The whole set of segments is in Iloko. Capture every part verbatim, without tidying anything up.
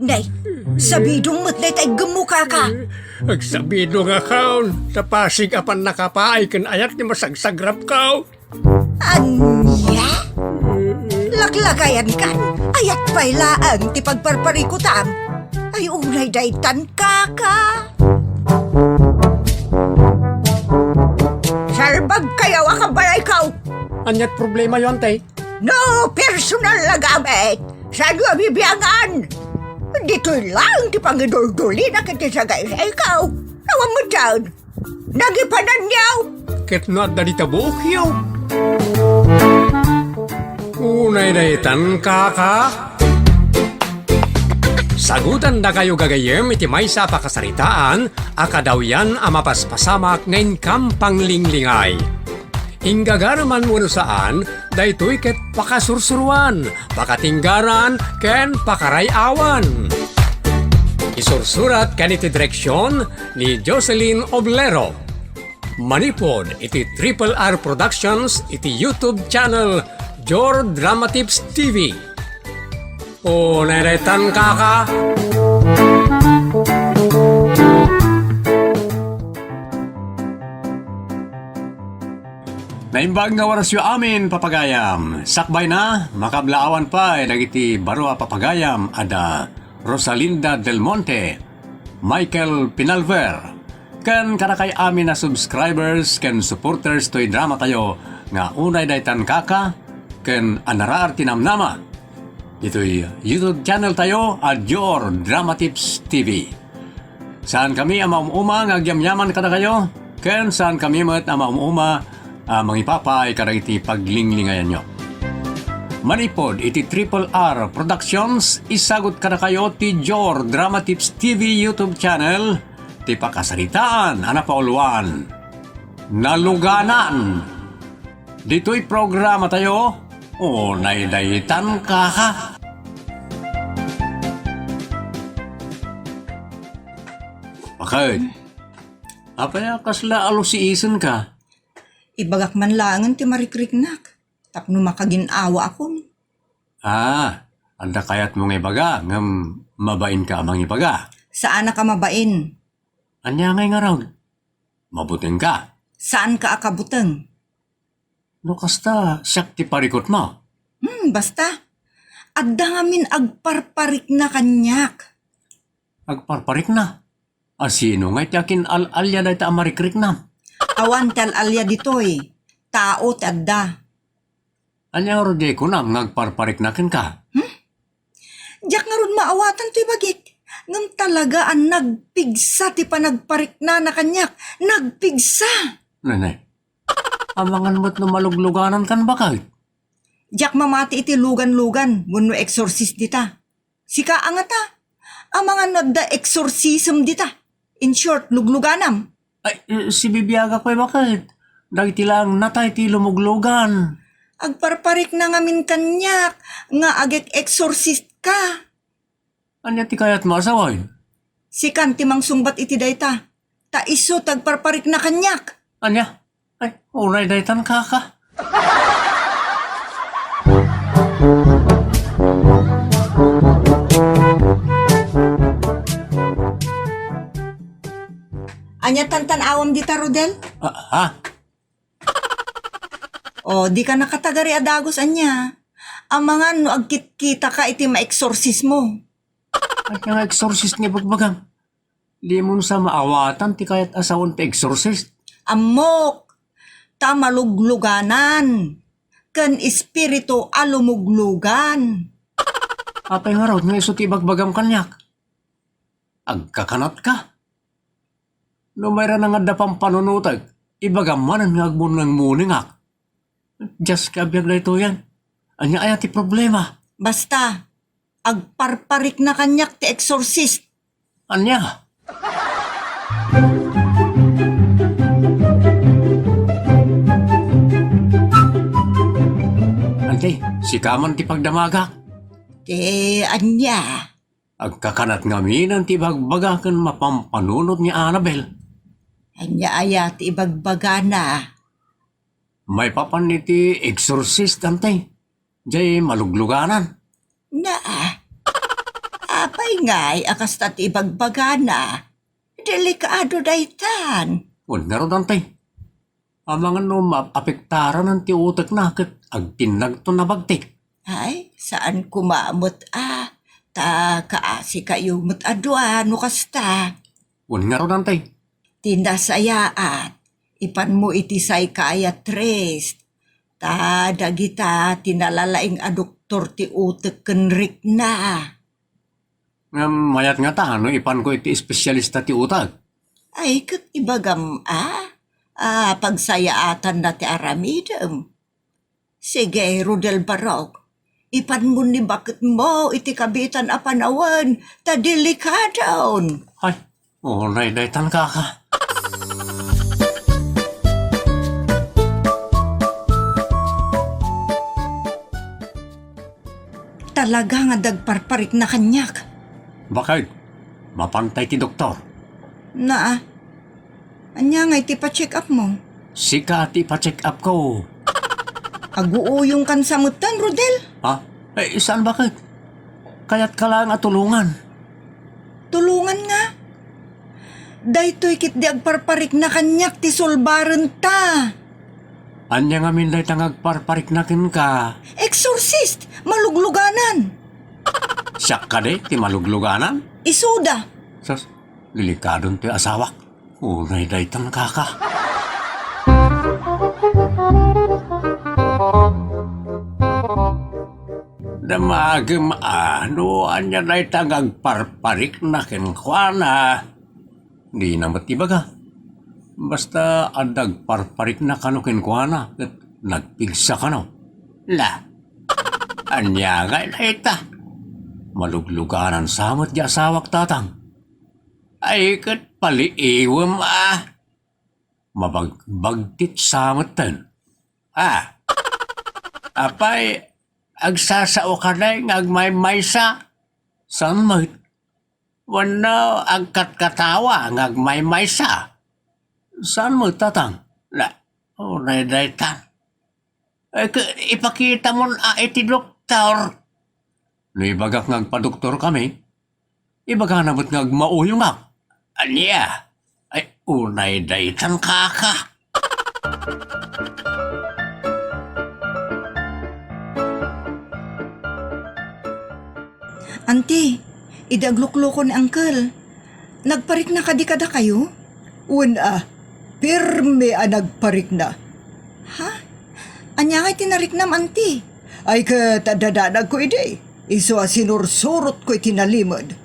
Nay, sabidong met dayta iggemmo, kaka. Agsabidong a kaon, ta pasig a pannakapaay ken ayat ti masagsagrapko. Ania? Laklakayankan, ayat pay laeng ti pagparparikutam. Ay, unay daytan, kaka. Salbagkayo a kabalayko. Aniat problemayo, ante? No personal a gamit, saanyo a bibiangan? Ditoy laeng ti pangiduldulina ket ti sagaysayko. Awan met daan. Nagipananyo! Ket no adda dita buokyo. Unay daytan, kaka. Sagutandakayo gagayyem iti maysa a pakasaritaan a kadawyan a mapaspasamak nga inkam panglinglingay. Inggagaraman wenno saan, daytoy ket pakasursuroan, pakatinggaran, ken pakaray-awan. Isursurat ken iti direksion ni Jocelyn Oblero. Manipud iti Triple R Productions iti YouTube channel Jor Dramatips T V. O, nairetan, kaka. Naimbag nga orasyo amin, papagayam. Sakbay na, makablaawan pay dagiti baro a papagayam a da Rosalinda Del Monte, Michael Pinalver, ken kadakay amin a subscribers ken supporters toy dramatayo nga unay daytan, kaka, ken Anaraar ti Namnama. Ditoy YouTube channel tayo a Dior Drama Tips T V. Saankami a maum-uma nga agyamyaman kadakayo, ken saankami met a maum-uma a mangipapaay kadagiti paglinglingayanyo. Manipud iti Triple R Productions, isagut kadakayo ti Dior Drama Tips T V YouTube channel, ti pakasaritaan a napauluan, Naluganan. Ditoy programatayo, unay daytan, kaka. Bakit? Apay a kasla alusiisenka? Ibagak man laengen ti marikriknak, tapno makagin-awaakon. Ah, adda kayatmo nga ibaga, ngem mabainka a mangibaga. Saanak a mabain. Ania ngay ngarud? Mabutengka? Saanka a kabuteng. No kasta, siak ti parikutmo. Hmm, basta. Adda ngamin agparparikna kaniak. Agparparikna? A sino ngay ti akin-al-alia dayta a marikriknam? Awan ti al-alia ditoy. Tao ti adda. Ania ngarud diay kunam nga agparparikna kenka? Hmm? Diak ngarud maawatan toy bagik. Ngem talaga a nagpigsa ti panagpariknana kaniak. Nagpigsa! Nene, amangan met no malugluganankan, bakit? Diak mamati iti lugan-lugan wenno exorcist dita. Sika a ngata, amangan no adda exorcism dita. In short, lugluganam. Ay, eh, sibibiagak pay, bakit? Dagiti laeng natay ti lumuglugan. Agparparikna ngamin kaniak nga agek-exorcist ka. Ania ti kayatmo a sawen? Sikan ti mangsungbat iti dayta. Ta isu ti agparparikna kaniak. Ania? Ay, unay daytan, kaka. Ania tantan-awam dita, Rodel? Ah, ha? O, dika nakatagari a dagus, ania? Amangan no agkitkitaka iti maeksorsismo. Ania nga exorcist nga ibagbagam? Dimon sa maawatan ti kayat a sawen ti exorcist? Ammok, ta malugluganan, ken espiritu a lumuglugan. Apay ngarud nga isu ti ibagbagam kaniak? Agkakanatka? No mayra nga adda pampanunotek, ibagam manen nga agmunengmunengak. Diaska a biag daytoyen. Ania aya ti problema? Basta, agparparikna kaniak ti exorcist. Ania? Ante, sika man ti pagdamagak. Ti ania? Agkakanat ngamin ti ibagbaga ken mapampanunot ni Annabel. Ania aya ti ibagbagana? Maipapan iti exorcist, ante. Jay malugluganan. Naa. Apay Ngay a kasta ti ibagbagana, delikado daytan. Wen ngarud, Auntie. Amangan no maapektaran ti utekna ket agtinnagto nabagtik. Ay, saan koma met a, ta kaasikayo met a dua no kasta. Wen ngarud, Auntie. Ti nasayaat, ipanmo iti psychiatrist. Ta dagita ti nalalaing a doktor ti utek ken rikna. Ngem mayat ngata no ipanko iti espesyalista ti utek? Ay, ket ibagam a, a pagsayaatanna ti aramidem. Sige, Rodel Barok, ipanmo ni baketmo iti kabitan a panawen, ta delikadon. Ay, unay daytan, kaka. Talaga nga dagparparikna kaniak. Baket, mapantay ti doktor. Naa, ania ngay ti pa-check up mo? Sika ti pa-check up ko. Aguuyong kan sa metten, Rodel? Ha? Eh, saan, baket? Kayat ka lang a tulungan. Tulungan nga? Daytoy ket di agparparikna kaniak ti sulbaren ta. Ania ngamin dayta nga agparparikna kenka? Exorcist! Malugluganan! Siak kadi ti malugluganan? Isuda! Sus, delikadon ti asawak. Unay daytan, kaka. Damagem a, no ania dayta nga agparparikna kenkuana. Dina met ibaga. Basta adda agparparikna kano kenkuana ket nagpigsa kano. La, ania ngay dayta? Malugluganan sa met di asawak, tatang. Ay, ket paliiwem a. Mabagbagtit sa metten. Ah, apay, agsasao ka ngay nga agmaymaysa? Saan met? Wenno agkatkatawa nga agmaymaysa? Saan met, tatang? La, unay daytan. Eh, k-, ipakitamon a iti doktor. No ibagak nga agpadoktorkami, ibagana met nga agmauyongak. Ania? Ay, unay daytan, kaka. Auntie, idi aglukloko ni Uncle, nagparikna kadi kadakayo? Wen a, pirmi a nagparikna. Ha? Ania ngay ti nariknam, Auntie? Ay ket adda danagko idi, isu a sinursurotko iti nalimed.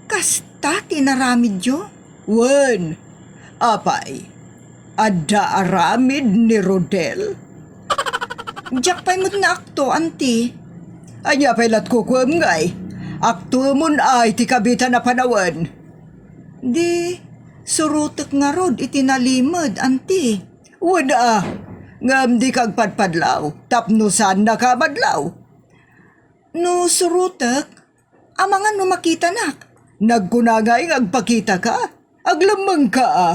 Kasta ti inaramidyo? Wen, apay, adda aramid ni Rodel? Diak pay met naakto, Auntie. Ania pay lat kukuem ngay? Aktoemon ay ti kabitan a panawen. Di, surotek ngarud iti nalimed, Auntie. Wen a, ngem dika agpadpadlaw, tapno saannaka a madlaw. No surotek, amangan no makitanak. Nagkuna ngay nga agpakitaka. Aglemmengka a.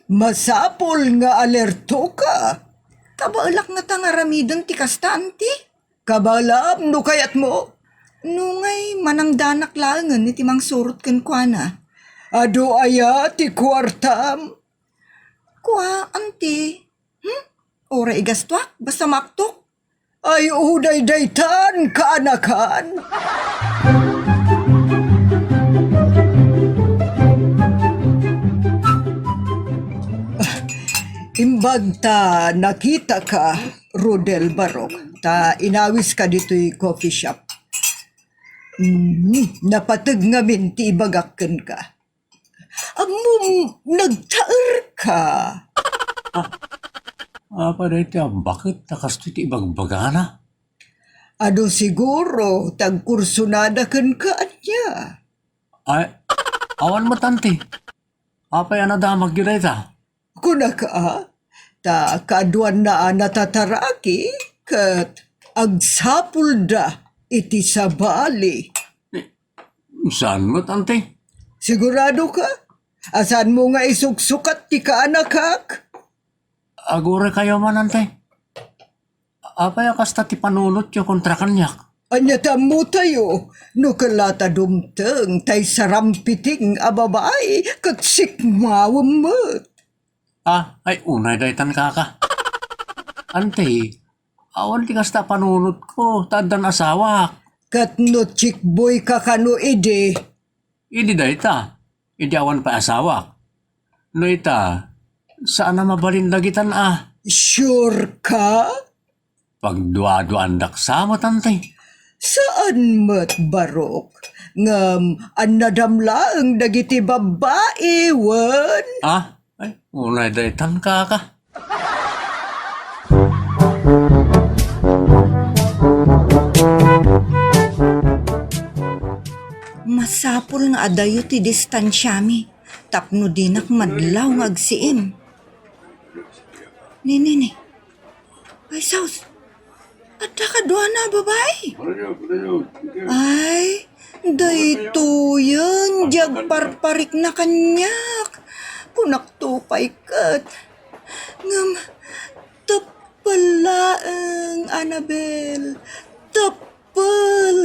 Masapul nga alertoka. Kabaelak ngata nga aramiden ti kasta, Auntie. Kabaelam no kayatmo. No ngay manangdanak laengen iti mangsurot kenkuana. Adu aya ti kuartam? Kua, Auntie. Hmm? Uray igastuak, basta maaktok. Ay, unay daytan, kaanakan. Imbag ta nakitaka, Rodel Barok, ta inawiska ditoy coffee shop. Mm, napateg ngamin ti ibagak kenka. Ammom, nagtaerka. Ah, apa dayta a baket ta kastoy ti ibagbagana? Adu siguro, tagkursunada kenka, ania? Ay, awan met, Auntie. Apay a nadamagyo dayta? Kunaka, ta kaaduanna a natataraki, ket agsapulda iti sabali. Saan met, Auntie? Sigurado ka? Asanmo nga isuksukat ti kaanakak? Aguraykayo man, Auntie. Apay a kasta ti panunotyo kontra kaniak? Ania ti ammotayo? No kella ta dumteng tay sarampiting a babai, ket sikmawem met. Ah, ay, unay daytan, kaka. Anti, awan ti kasta a panunotko, ta addan asawak. Ket no chickboy ka kano idi? Idi dayta, idi awan pay asawak. No ita, saan a mabalin dagitan a. Sure ka? Pagduaduaandak sa met, anti. Saan met, barok. Ngem annadam laeng dagiti babbai, wen? Ah, ay, unay daytan, kaka. Masapul nga adayo ti distansiami tapno dinak madlaw nga agsiim. Ni, ni, ni. Ay, sus! Adda kaduana a babai? Ay, daytoyen, di agparparikna kaniak. Kunakto pay ket. Ngem, teppel laeng, Annabel. Teppel!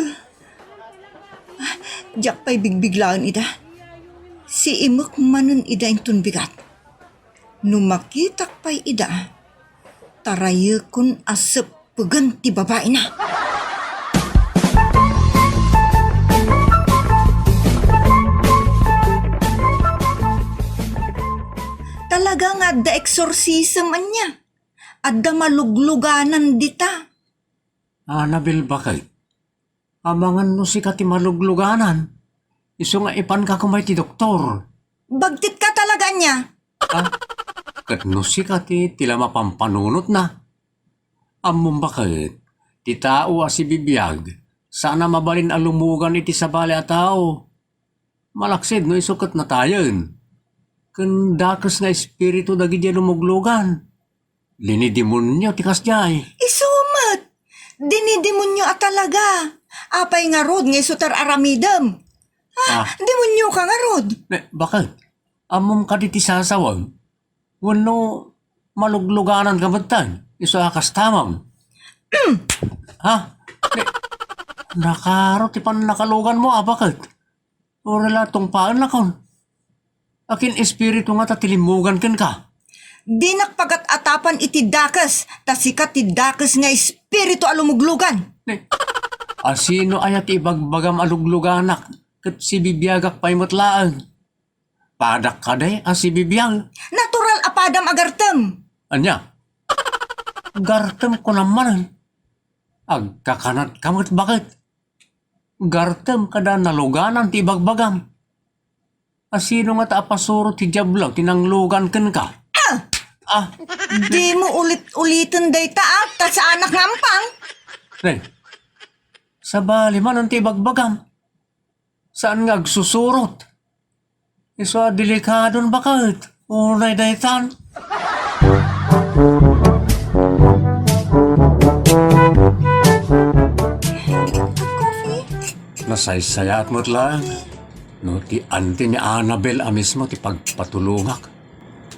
Ah, diak pay bigbiglaen ida. Siimek manen ida inton bigat. No makitak pay ida, tarayekon a seppegen ti babaina. Talaga nga adda exorcism, ania? Adda malugluganan dita. Annabel, baket? Amangan no sika ti malugluganan, isu nga ipanka koma iti doktor. Bagtitka talaga, ania? Ah, ket no sika ti, ti la mapampanunotna. Ammom, baket, ti tao a sibibiag, saan a mabalin a lumugan iti sabali a tao. Malaksid no isu ket natayen. Ken dakes nga espiritu dagiti lumuglugan. Dinidemonio ti kasdiay. Isu met! Dinidemonio a talaga! Apay ngarud nga isu ti ar-aramidem? Ah, ah, demonio ka ngarud! Ne, baket? Ammom kadi ti sasawem? Wenno malugluganan ka metten? Isu a kastamam? Ha? Ne, nakaro ti pannakaluganmo, a baket? Uray la tungpaennakon. Akin espiritu ngata ti limmugan kenka? Dinak pagat-atapan iti dakes, ta sika ti dakes nga espiritu a lumuglugan. Ne, asino aya ti ibagbagam a lugluganak ket sibibiagak pay met laeng? Padak kadi a sibibiag? Natural a padam a gartem. Ania? Gartem kunam manen? Agkakanatka met, baket? Gartem kada naluganan ti ibagbagam. Asino ngata a pasuro ti Diablo ti nanglugan kenka? Ah! Ah! Dimo ulit-uliten dayta, ah, ta saanak nga ampang. Ne, sabali manen ti ibagbagam. Saan nga agsusurot. Isu a delikadon, baket. Unay daytan. Nasaysayaat met laeng no ti anti ni Annabel a mismo ti pagpatulongak.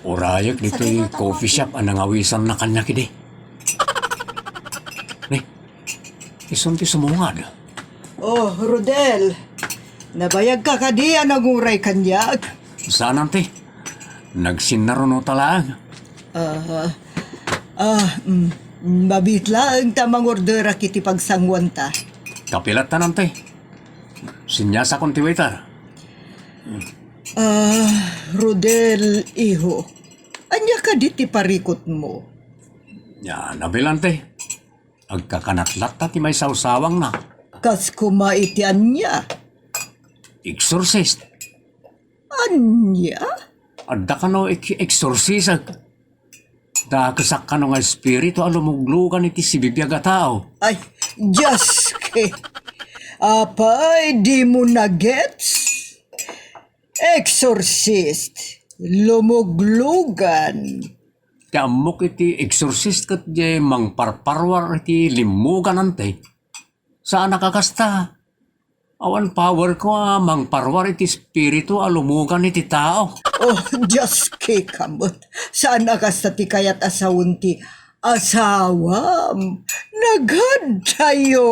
Urayek ditoy coffee shop a nangawisanna kaniak idi. Ni, isun ti sumungad. Oh, Rodel. Nabayagka kadi a nanguray kaniak? Saan, anti. Nagsinnaruno ta laeng. Ah, ah, mm, mabiit laeng ta mangorderak iti pagsanguanta. Kape lattan, anti. Sinyasakon ti waiter. Ah, Rodel, iho. Ania kadi ti parikutmo? Ania, Annabel, anti. Agkakana't latta ti maisawsawangna. Kas koma iti ania? Exorcist. Ania? Adda kano ek-, exorcism. Dakesak kano nga espiritu a lumuglugan iti sibibiag a tao. Ay, Diyos ke. Apay, dimo na-gets? Exorcist, lumuglugan. Ti ammok iti exorcist ket diay mangparparwar iti limmugan, anti. Saanak a kasta. Awan powerko a mangparwar iti espiritu a lumugan iti tao. Oh, Diyos ke ka met. Saan a kasta ti kayat a sawen ti asawam. Nagaddayo.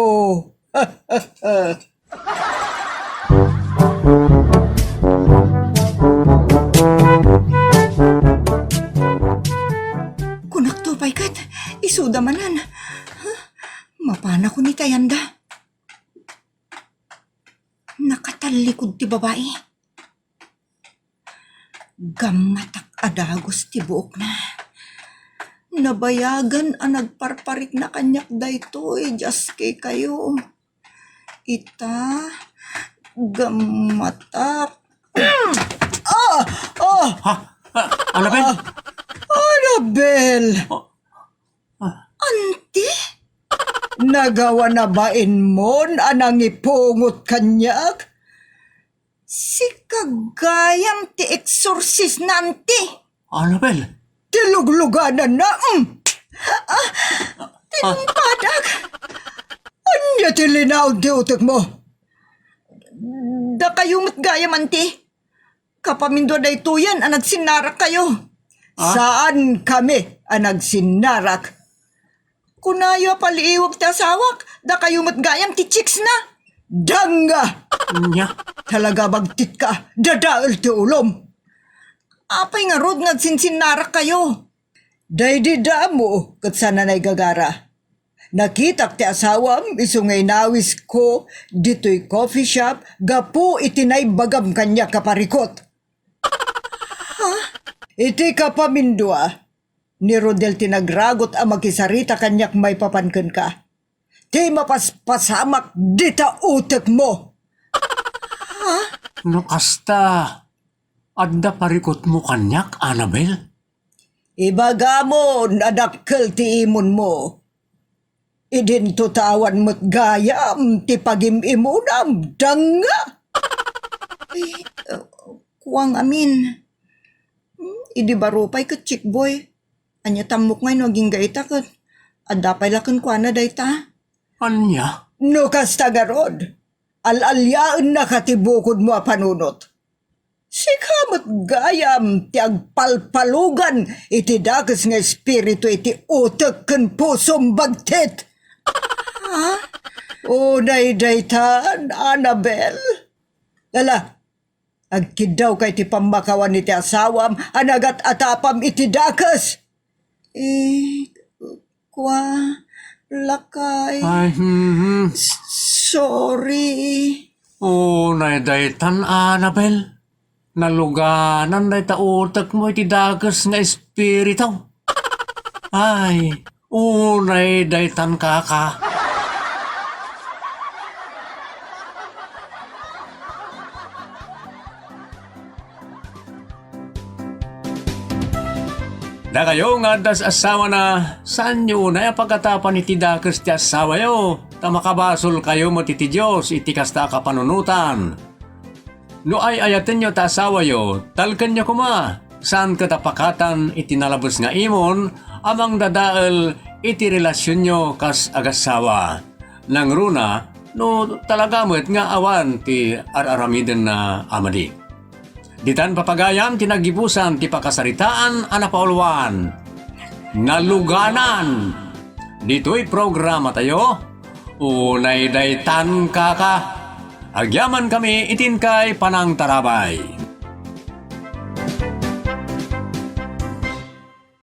Kunakto pay ket, isuda manen. Huh? Mapanakon itayanda. Nakatallikod ti babai. Gammatak a dagus ti buokna. Nabayagan a nagparparikna kaniak daytoy, diaske kayo. Ita, gammatak. Ah! Ah! Ha? Ah, Annabel? Ah! Annabel! Oh. Ah. Anti? Nagawa na ba inmon a nangipungot kaniak? Sika gayam ti eksorsis na, anti? Annabel! Ti luglugananna, mm. Ah, tinpadak. Ania ti linaon ti utekmo? Dakayo met gayam, anti. Kapamindua daytoyen a nagsinnarak kayo. Ah? Saan kami a nagsinnarak. Kunayo a paliiwag ti asawak, dakayo met gayam ti chicks na. Danga! Nya? Talaga bagtitka, dadael ti ulom. Apay ngarud nga agsinsinnarak kayo? Daydi damo ket saan a naigagara. Nakitak ti asawam isu nga inawisko ditoy coffee shop gapu iti naibagam kaniak a parikot. Ha? Iti kapamindua, ni Rodel ti nagragut a makisarita kaniak maipapan kenka. Ti mapaspasamak dita utekmo. Ha? No kasta, adda parikotmo kaniak, Annabel? Ibagamon a dakkel ti imonmo. Idinto ta awan met gayam ti pagim-imunam, danga! Ay, uh, kuang amin. Hmm, idi baro pay ket Chickboy. Ania tammok ngay no agingga ita ket adda pay la kenkuana dayta? Ania? No kasta ngarud, al-aliaennaka ti bukodmo a panunot. Sika met gayam ti agpalpalugan iti dakes nga espiritu iti utek ken pusom, bagtit. Ha? Unay daytan, Annabel. Lala, agkiddawka iti pammakawan iti asawam a nagat-atapam iti dakes. Eh, kua, lakay. Ay, hmm. S-, sorry. Unay daytan, Annabel. Naluganan dayta utekmo iti dakes nga espiritu. Ay, unay daytan, kaka. Dakayo nga adda asawana, saanyo unay a pagatapan iti dakes ti asawayo, ta makabasolkayo met iti Dios iti kasta a kapanunotan. No ay-ayatenyo ti asawayo, talkenyo koma, saan ket a pakatan iti nalabes nga imon a mangdadael iti relasionyo kas agasawa. Nangruna, no talaga met nga awan ti ar-aramidenna a madi. Ditan papagayam ti naggibusan ti pakasaritaan a napauluan. Naluganan! Ditoy programatayo, unay daytan, kaka. Agyamankami iti inkay panangtarabay.